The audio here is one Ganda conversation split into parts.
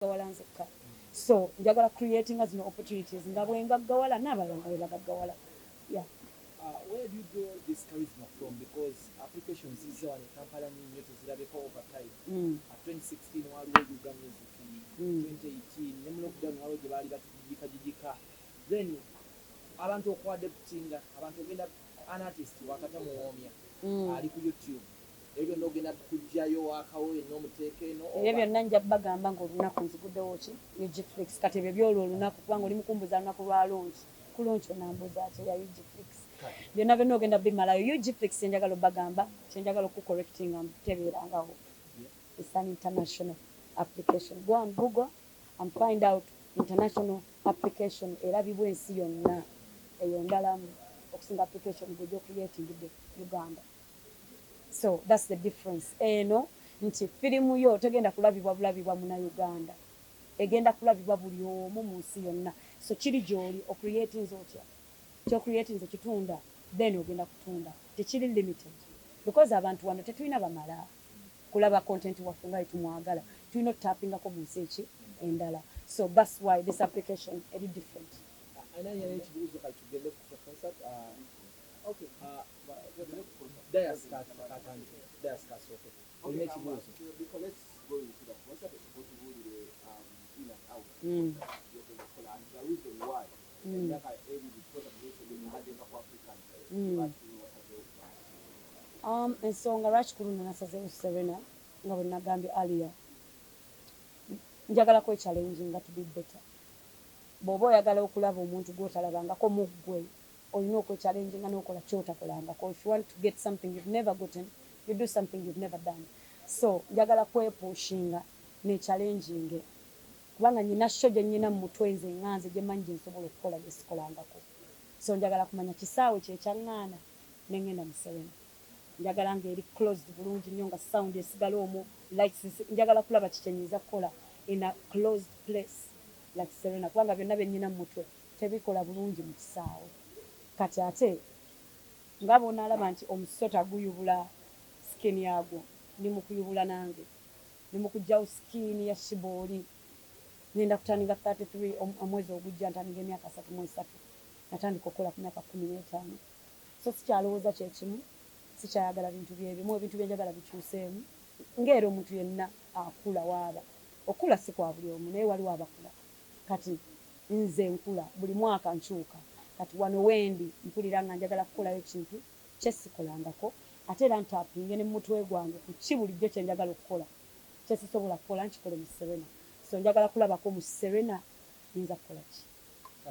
Wala nzekka. So njagala creatinga zino opportunities nga bwengaggawala n'abalala nga bwe bagaggawala, yeah. Where do you draw this charisma from? Because applications zizza wano e Kampala nnyo tuzirabeko over time. At 2016 waliwo Yuga Music, 2018 ne mu lockdown waliwo gye baali batugigikagigika. Then abantu okuadaptinga, abantu ogenda an artist wakata muwoomya ali ku YouTube, ebyo byonna ogenda kugjayo wakawo yenna omuteeka eno? Ebyo byonna nja bagamba ngaolunaku nziguddewo ki Ugflix. Kati ebyo byolwo olunaku, kubanga oli mukumbuza lunaku lwa launch. Ku launch onambuuza ki ya Ugflix? Byonna byonna ogenda bimalayo Ugflix. Kyenjagala obagamba, kyenjagala okucorrectinga, tebeerangawo. It's an international application. Go on Google and find out international application erabibwa ensi yonna. Eyo ndalamu okusinga application gwe gyocreatingidde Uganda. So that's the difference. Eno nti firimu yo tegenda kulabibwa bulabibwa muna Uganda, egenda kulabibwa buli omu mu nsi yonna. So kiri gyoli ocreatinze otya, kyocreatinze kitunda, then ogenda kutunda. Tekiri limited because abantu wano tetulina bamala kulaba content waffe nga tumwagala. Tulina otapingako mu nsi eki endala. So that's why this application eri different. Ananya ekibuuzo, kati tugende ku concert. Dias katandike, Dias kasooke, olina ekibuuzo? Before, let's go into the concert, osobola otubuulire in and out byogenda okukola and the reason why emyaka 2 concert obaddenga ku African, lwaki wasazeewo okuba? Ensonga lwaki ku luno nasazeewo Serena, nga bwe nagambye earlier, njagala kwechallenginga to be better. Bw'oba oyagala okulaba omuntu gw'otalabangako mu ggwe, olina okwechallenginga n'okola kyotakolangako. If you want to get something you've never gotten, you do something you've never done. So njagala kwepushinga nechallenginge, kubanga nyina show gye nyina mu mutwe nze nga nze gye mmanyi gye nsobola okukola gye sikolangako. So njagala kumanya kisaawe kyekyaŋŋaana nengenda mu Serena. Njagala ng'eri closed bulungi nnyo, nga sound esigala omwo, lights. Njagala kulaba ki kyenyinza kukola in a closed place like Serena, kubanga byonna bye nnyina mu mutwe tebikola bulungi mu kisaawe. Kati ate nga bw'onaalaba nti omusota guyubula skin yagwo, ndi mu kuyubula nange, ndi mu kuggyawo skin ya Sheebah. Ngenda kutandika 33 omwezi ogujja, ntandika emyaka 33. Natandika okukola ku myaka 15, so sikyalowooza kyekimu, sikyayagala bintu byebimu. Ebintu byenjagala bikyuseemu ngaera omuntu yenna akula. Waaba okula si kwa buli omu, naye waliwo abakula. Kati nze nkula buli mwaka, nkyuka. Kati wano wendi mpulira nga njagala kukolayo kintu kyesikolangako, ate era ntapinge ne mutwe gwange ku ki bulijjo kyenjagala okukola kyesisobola kukola, nkikole mu Serena. So njagala kulabako mu Serena nyinza kukola ki.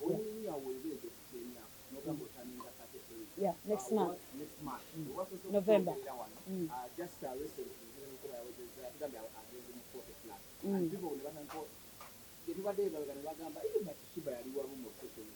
Onyumya webeeze ku kyemyaka nogamba oturninga 33. Yeah, next month. Next month. November. Just recently Nkuba yawezezza, yatugambye agenze mu 40 plus and people ne batandika gyetubadde ebabega ne bagamba, "Eh, but Sheebah yali wamu mu Obsessions."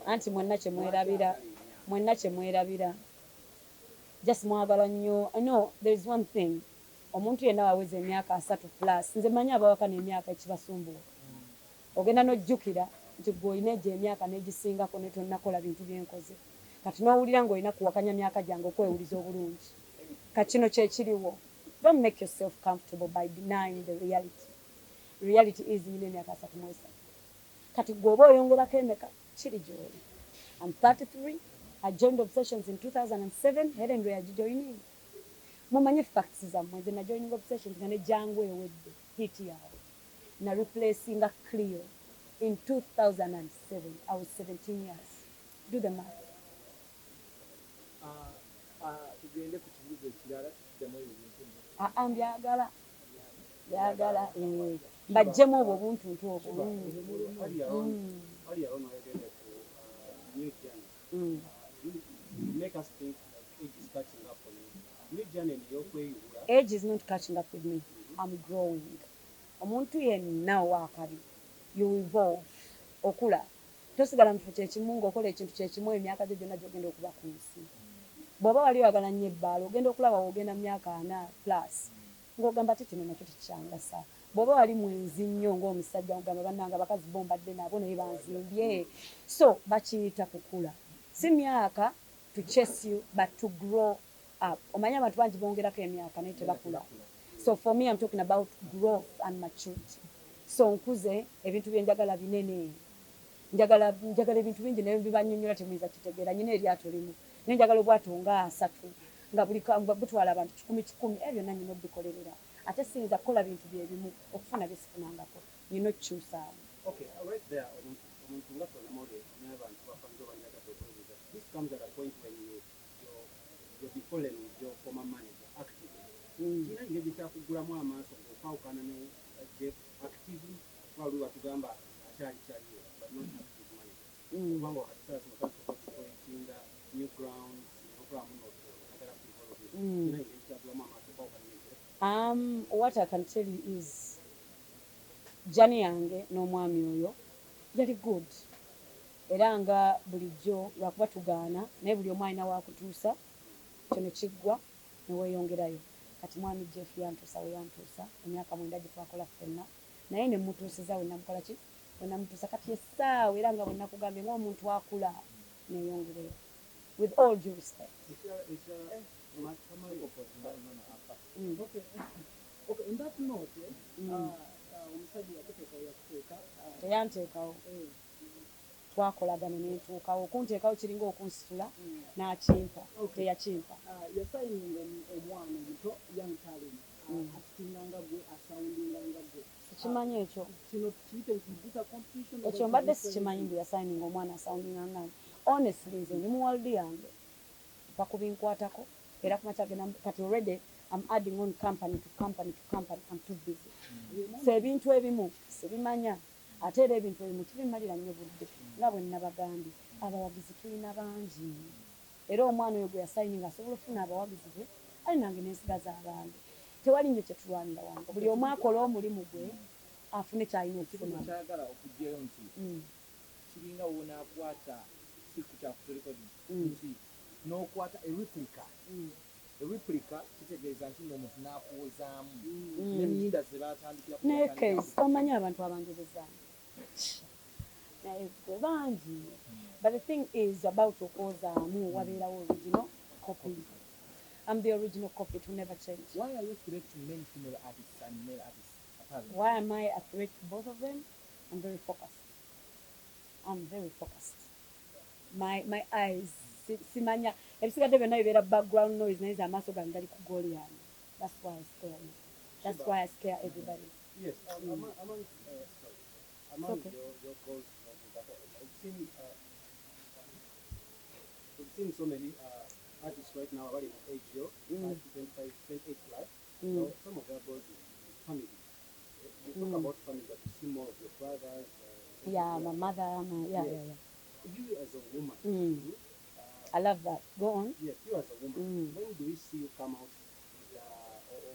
Anti mwenna kyemwerabira, mwenna kyemwerabira, just mwagala nnyo. No, there is one thing: omuntu yenna waweza emyaka 30 plus, nze manyi abawaka n'emyaka ekibasumbuwa. Ogenda n'ojjukira nti gwe olina egyo emyaka n'egisingako ne tonnakola bintu byenkoze. Kati n'owulira ng'olina kuwakanya myaka gyange okwewuliza obulungi. Kati kino kyekiriwo: don't make yourself comfortable by denying the reality. Reality is nyina emyaka 33. Kati gwe oba oyongerako emeka, kiri gy'oli. I'm 33. I joined Obsessions in 2007. Helen lwe yagijoining. Mumanye facts zammwe. Nze najoining Obsessions nga ne Jangu ewedde hit yaabwe, na replacinga Cleo in 2007. I was 17 years. Do the math. Tugende ku kibuuzo ekirala, tutuddamu ebyo bintu. Aa, mbyagala, byagala, eh, mbaggyemu obwo obuntuntu obwo. Earlier on wayogedde ku new journey. You make us think like age is catching up on you. New journey ey'okweyubula. Age is not catching up with me. I'm growing. Omuntu yenna owakabi, you evolve, okula. Tosigala mu kifo kyekimu ng'okola ekintu kyekimu emyaka gyo gyonna gy'ogenda okuba ku nsi. Bw'oba wali oyagala nnyo ebbaala, ogenda okulaba w'ogenda mu myaka 40 plus ng'ogamba ate kino nakyo tekikyangasa. Bw'oba wali mwenzi nnyo ng'omusajja, ogamba, "Bannange, abakazi bo mbadde nabo naye banzimbye." So bakiyita kukula, si myaka to chase you but to grow up. Omanyi abantu bangi bongerako emyaka naye tebakula. So for me, I'm talking about growth and maturity. So nkuze, ebintu byenjagala binene, njagala njagala ebintu bingi, naye bibanyonyola temuyinza kitegeera. Nyina eryato limu, naye njagala obwato nga asatu, nga buli butwala abantu kikumi kikumi. Ebyo byonna nyina obikolerera, ate siyinza kukola bintu byebimu okufuna byesifunangako, nyina okukyusaamu. Okay, right there, omuntu nga Tonamole n'abantu bafanze obanjagadde okwebuuza. This comes at a point when you're befallen with your former manager actively. Kirina engeri gye kyakuggulamu amaaso ng'okwawukana ne Jeff actively, kuba luli watugamba akyali kyaliwo but not active manager. Kubanga wakati saa zino otandika okucreatinga new grounds, n'okulamu n'oyagala ku-evolve. Kirina engeri kyaggulamu amaaso okwawukana ne Jeff? What I can tell you is journey yange n'omwami oyo yali good, era nga bulijjo lwakuba tugaana, naye buli omu alina wakutuusa, kyo ne kiggwa ne weeyongerayo. Kati mwami Jeff yantuusa we yantuusa, emyaka 9 gye twakola ffenna, naye ne mutuusiza we namukola ki, we namutuusa. Kati essaawa, era nga bwe nakugambye, ng'omuntu akula neeyongereyo, with all due respect. Ekirala Tamale. Okay, on that note, omusajja yakuteekawo, yakuteeka Teyanteekawo. Twakolagana nentuukawo. Okunteekawo kiringa okunsitula n'akimpa. Teyakimpa. Yasayininga omwana omuto, young talent, actinga nga gwe, asoundinga nga gwe. Sikimanyi ekyo. Kino kiyite nti bitter competition? Ekyo mbadde sikimanyi mbu yasayininga omwana asoundinga nga nze. Honestly, nze ndi mu world yange, bakubinkwatako era kumakya genda. Kati already I'm adding on company to company to company. I'm too busy, so ebintu ebimu sibimanya, ate era ebintu ebimu tubimalira nnyo budde. Nga bwe nabagambye, abawagizi tulina bangi, era omwana oyo gwe yasayininga asobola okufuna abawagizi be, ali nange nensigaza abange. Tewali nnyo kyetulwanira wange, buli omu akola omulimu gwe afune kyalina okufuna. Kyagala okugyayo nti kiringa wonaakwata si ku kyakutorekodi nti n'okwata ereplica. Ereplica kitegeeza nti n'omuntu n'akuwozaamu n'ennyinda ze batandikira. Naye case omanyi abantu abanjozezaamu naye gwe bangi, but the thing is about okwozaamu, wabeerawo original copy. I'm the original copy, it will never change. Why are you a threat to many female artists and male artists, apparently? Why am I a threat to both of them? I'm very focused. I'm very focused. My eyes, simanya ebisigadde byonna bibeera background noise, naye nze amaaso gange gali ku goal yange. That's why I scare you. That's why I scare everybody. Yes, among, sorry, among okay. your goals, we've seen so many artists right now abali mu age yo, 25, 28 plus. So some of their goals is family. You talk about family, but you see more of your brothers. Yeah, my mother, my, yeah. Yes. Yeah. You as a woman, I love that. Go on. Yes, you as a woman, when do we see you come out with,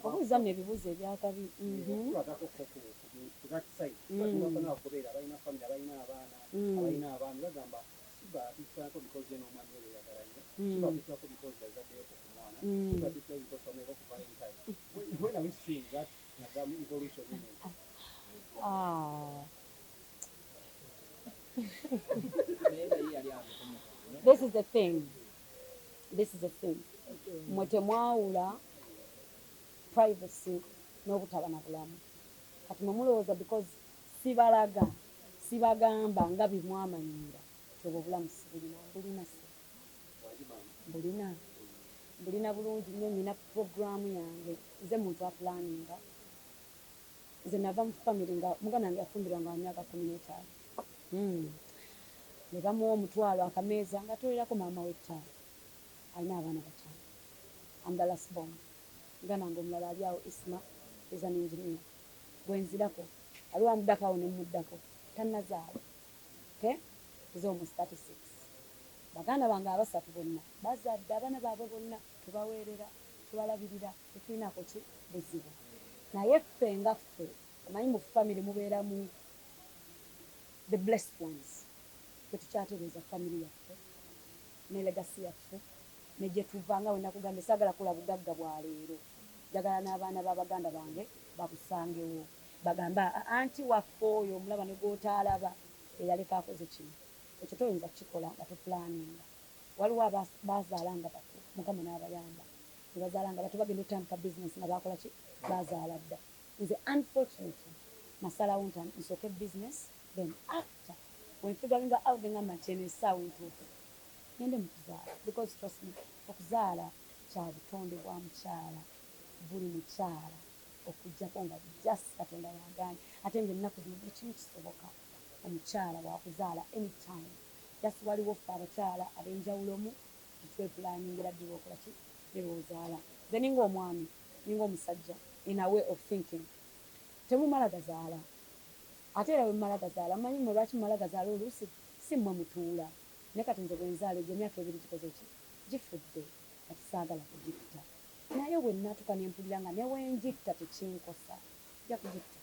Obuuza nno ebibuuzo ebyakabi. Tulagako ko ku that side. Bafana okubeera abalina family, abalina abaana, abalina abaami, bagamba Sheebah atukisalako because ye n'omwami we beeyagala nnyo. Sheebah atukisalako because yazaddeyoko ku mwana. Sheebah atukisalako because bamweko ku Valentine. When are we seeing that nagamu evolution in it? Ah. Naye nga ye yali amukomo. This is the thing. This is the thing. Mwe temwawula privacy n'obutaba na bulamu. Kati mwe mulowooza because sibalaga, sibagamba nga bimwamanyiira, nti obwo obulamu sibulina. Bulina si. Bulina. Bulina bulungi nnyo, nnina programu yange. Nze muntu aplanninga. Nze nava mu family nga muganda wange yafumbirwa nga wa myaka 15. Ne bamuwa omutwalo akameeza nga tolerako maama w'ettaano. Alina abaana bataano. I'm the last born. Muganda wange omulala ali awo, Isma, is an engineer. Gwe nzirako. Aliwo amuddako awo ne mmuddako. Tannazaala. Okay? He's almost 36. Baganda bange abasatu bonna bazadde abaana baabwe bonna, tubaweerera, tubalabirira, tetulinaako ki buzibu. Naye ffe nga ffe, omanyi mu family mubeeramu the blessed ones. Ffe tukyatereeza family yaffe ne legacy yaffe ne gye tuva. Nga bwe nakugambye, saagala kula bugagga bwa leero, njagala n'abaana b'abaganda bange babusangewo, bagambe, "Ah, anti waffe oyo omulaba ne gw'otaalaba eyaleka akoze kino." Ekyo toyinza kukikola nga toplanninga. Waliwo bazaala nga bato, Mukama n'abayamba ne bazaala nga bato, bagenda otandika bizinesi nga bakola ki, bazaala dda. Nze unfortunately Nasalawo nti nsooke business, then after when figuring out, ngamba nti eno essaawa entuufu ngende mu kuzaala, because trust me, okuzaala kya butonde bwa mukyala, buli mukyala, okuggyako nga just Katonda yagaanye. Ate nga ennaku zino buli kimu kisoboka, omukyala wakuzaala anytime. Just waliwo ffe abakyala ab'enjawulomu tetwepulaningira ddi lwokola ki, ddi lwozaala. Nze ninga omwami, ninga omusajja, in a way of thinking, temumala gazaala. Ate era bwe mumala gazaala, mumanyi mmwe lwaki mumala gazaala? Oluusi si mmwe mutuula. Naye kati nze bwe nzaala, egyo emyaka 2 gikoze ki, gifudde. Kati saagala kugitta, naye bwe natuuka ne mpulira nga ne wengitta tekinkosa, nja kugitta,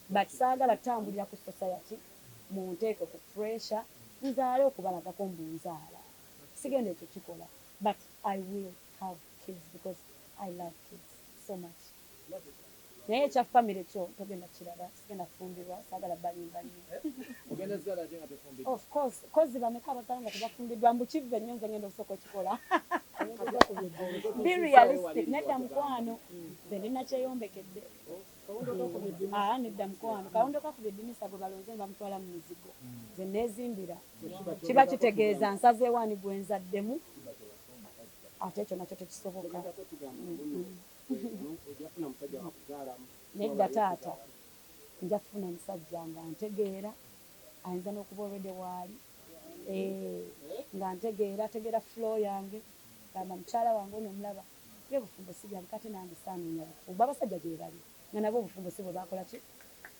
but saagala tutambulira ku society munteeke ku pressure nzaale okubalagako mbu nzaala. Sigenda ekyo kikola, but I will have kids because I love kids so much. Naye ekya family kyo togenda kiraba, sigenda kufumbirwa, saagala balimba nnyo. Ogenda zaala ate nga tofumbiddwa? Of course, kozi bameka abazaala nga tebafumbiddwa? Mbu kive nnyo, nze ngenda okusooka okikola. Be realistic. Nedda mukwano, nze ndi nakyeyombekedde. Aa, nedda mukwano, kawundo kakubye eddinisa gwe balonze ne bamutwala mu mizigo. Nze neezimbira, kiba kitegeeza nsazeewo ani gwe nzaddemu, ate ekyo nakyo tekisoboka. Ojja musajja wakuzaalamu? Nedda taata, nja kufuna omusajja nga ntegeera, ayinza n'okuba olwedde waali. Eh, nga ntegeera, ategeera flow yange, gamba mukyala wange ono omulaba byobufumbo si byange, kate nange saanoonya bufumbo. Abasajja gye bali nga nabo obufumbo si bwe bakola ki,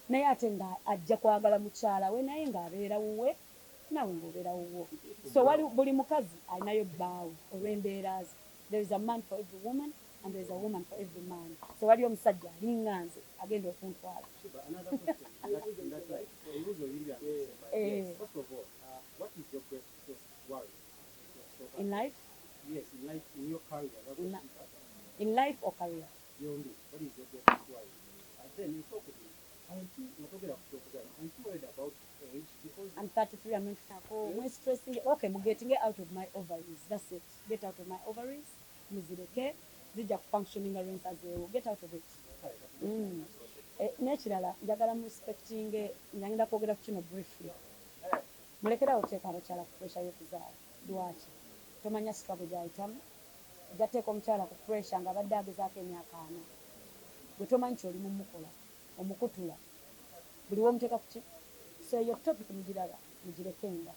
naye ate nga ajja kwagala mukyala we, naye ng'abeera wuwe, naawe ng'obeera wuwo. So wali buli mukazi alinayo bbaawe olw'embeera ze. There is a man for every woman and there is a woman for every man. So wali omusajja alinga nze agenda okuntwala. Shiba, another question in that line. Ebibuuzo bibiri byange bisembayo. Eh. First of all, what is your greatest worry? So far? In life? Yes, in life, in your career. That's what Shiba. In life or career? Byombi. What is your greatest worry? And then ekyokubiri, aren't you, nga twogera ku kyokuzaala, aren't you worried about age? Because I'm 33, I'm not mwe stressing. Okay, mu getting out of my ovaries. That's it. Get out of my ovaries. Muzireke zijja kufunctioninga lwensazeewo. Get out of it. Eh, n'ekirala njagala mu respecting, ngenda kwogera ku kino briefly. Mulekerawo oteeka abakyala ku pressure y'okuzaala. Lwaki? Tomanya struggle gy'ayitamu. Ojja teeka omukyala ku pressure ng'abadde agezaako emyaka 40, gwe tomanyi kyoli mumukola, omukutula buli womuteeka ku ki. So eyo topic mugiraba, mugirekenga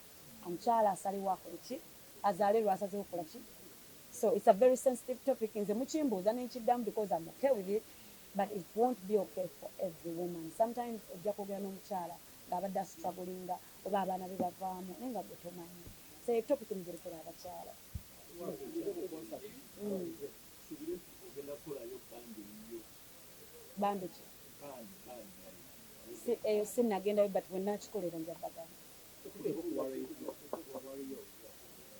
omukyala asalewo akole ki, azaale lwasazewo kukola ki. So it's a very sensitive topic. Nze mukimbuuza nenkiddamu because I'm okay with it, but it won't be okay for every woman. Sometimes ojja kwogera n'omukyala ng'abadde astrugglinga oba abaana be bavaamu, naye nga gwe tomanyi. So eyo topic mugirekera abakyala. Suubire nti ogenda kukolayo band eyiyo? Band ki? Band. Si, eyo sinnagendayo, but bwe nakikolera nja bagamba.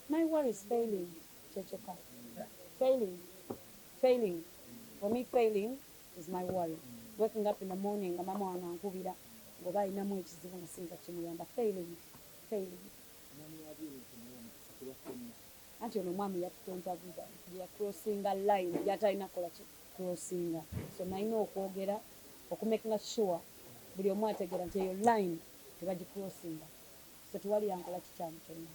My worry is failing, kyekyoka. Failing, failing. For me, failing is my worry. Waking up in the morning nga mama wange ankubira ng'oba alinamu ekizibu nga siyinza kimuyamba. Failing, failing. Omwami wabyo tumuwa omukisa kuba ffenna. Anti ono omwami yatutontabuza, yacrossinga line gyatalina kukola ki, crossinga. So nalina okwogera okumakinga sure buli omu ategeera nti eyo line tebagicrossinga. So tewali yankola kikyamu kyonna.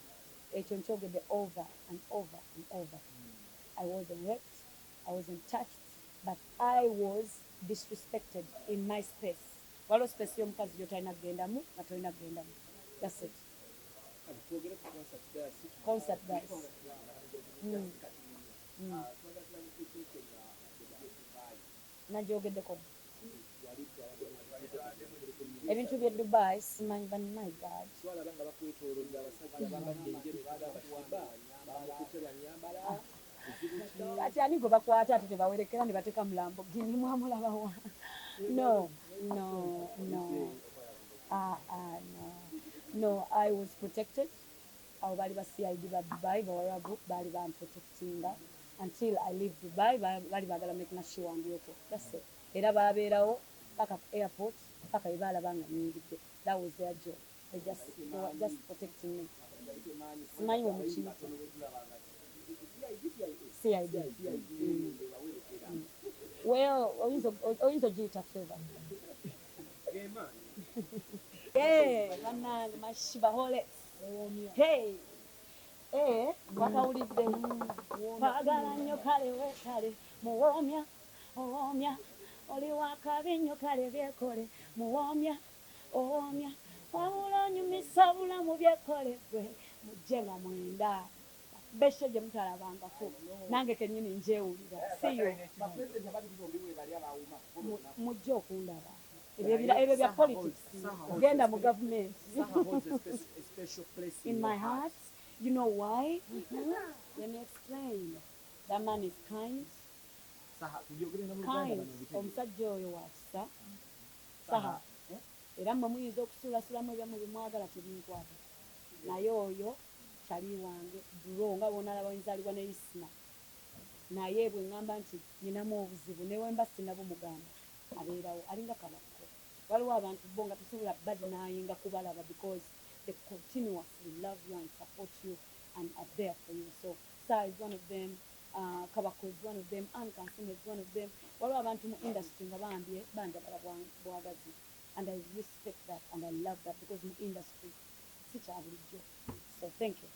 Ekyo nkyogedde over and over and over. I wasn't raped, I wasn't touched, but I was disrespected in my space. Waliwo space y'omukazi gyotalina kugendamu nga tolina kugendamu. That's it. Kale twogere ku concert dasi. Concert dance. Nagyogeddeko ebintu by'e Dubai, simanyi, but my God. Twalaba nga bakwetoolodde abasajja bambadde enjeru, bagamba Shiba bamukutte lwanyambala. Buzibu ki? Kati ani gwe bakwata ate tebawerekera ne bateeka mu Lamborghini? Mwamulabawa? No, no, no. Ah, ah, no, no, I was protected. Abo baali ba CID ba Dubai, bawarabu, baali bamprotectinga until I leave Dubai. Baali baagala making sure ndi okay. That's it. Era babeerawo paka ku airport, paka bwe baalaba nga nyingidde. That was their job. They were just protecting me. Simanyi we mukiyita CID. Well, oyinza ogiyita favor. Eh, bannange mashibahole. Hey. Eh, wakawulidde. Kwagala nnyo kale weekale, muwoomya, owoomya, oli wakabi nnyo kale byekole, muwoomya, owoomya, wabula onyumisa bulamu byekole gwe, mujje nga mwenda. Beshe gye mutalabangako, nange kennyini njewulira. See you. Bapulezidenti ababiri bombi we bali abawuma. Mujje okundaba. Ebyo bya politics. Genda mu gavumenti. Saha holds a special place in In your my heart. You know why? Let me explain. That man is kind. Saha, tubyogere na mu Luganda Kind. bano bitegeere. Omusajja oyo wa kisa. Saha. Era mmwe muyinza okusuulasulamu ebyammwe bye mwagala, tebinkwata. Naye oyo kyali wange bro, nga bw'onalaba nzaalibwa ne Isma. Naye bwe ŋŋamba nti nninamu obuzibu, ne bwe mba sinnabumugamba, abeerawo alinga kabakko. Waliwo abantu bo nga tosobola badenyinga kubalaba because they continuously love you and support you and are there for you. So Saha is one of them, Kabako is one of them, Anne Kansiime is one of them. Waliwo abantu mu industry nga bambye banjagala bwagazi, and I respect that and I love that because mu industry si kya bulijjo. So thank you.